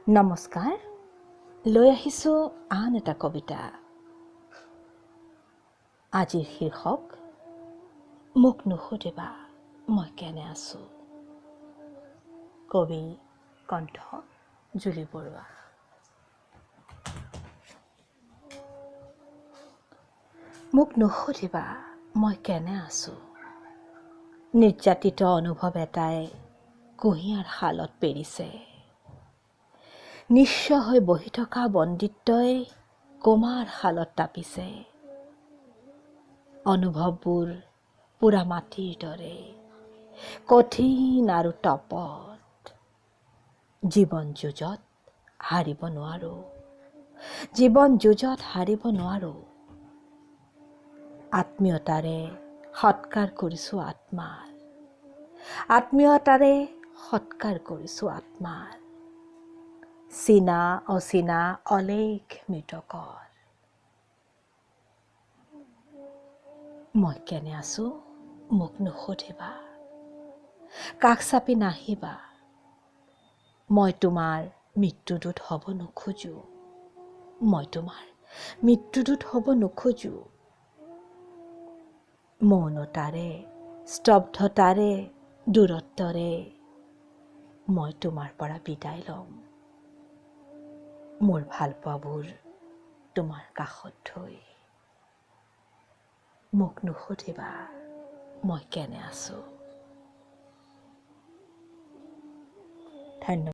নমস্কাৰ, লৈ আহিছোঁ আন এটা কবিতা। আজিৰ শীৰ্ষক মোক নুসুধিবা মই কেনে আছোঁ। কবি কণ্ঠ জুলি বৰুৱা। মোক নুসুধিবা মই কেনে আছোঁ। নিৰ্যাতিত অনুভৱ এটাই কুঁহিয়াৰ শালত পেৰিছে। নিঃস্ব হৈ বহি থকা বন্দিত্বই কুমাৰ শালত তাপিছে। অনুভৱবোৰ পুৰা মাটিৰ দৰে কঠিন আৰু তপত। জীৱন যুঁজত হাৰিব নোৱাৰোঁ, জীৱন যুঁজত হাৰিব নোৱাৰোঁ। আত্মীয়তাৰে সৎকাৰ কৰিছোঁ আত্মাৰ, আত্মীয়তাৰে সৎকাৰ কৰিছোঁ আত্মাৰ। চীনা অচীনা অলেখ মৃতকৰ। মই কেনে আছোঁ মোক নুসুধিবা, কাষ চাপি নাহিবা। মই তোমাৰ মৃত্যুদূত হ'ব নোখোজোঁ, মই তোমাৰ মৃত্যুদূত হ'ব নোখোজোঁ। মৌনতাৰে, স্তব্ধতাৰে, দূৰত্বৰে মই তোমাৰ পৰা বিদায় ল'ম। মোৰ ভালপোৱাবোৰ তোমাৰ কাষত থৈ। মোক নুসুধিবা মই কেনে আছোঁ। ধন্যবাদ।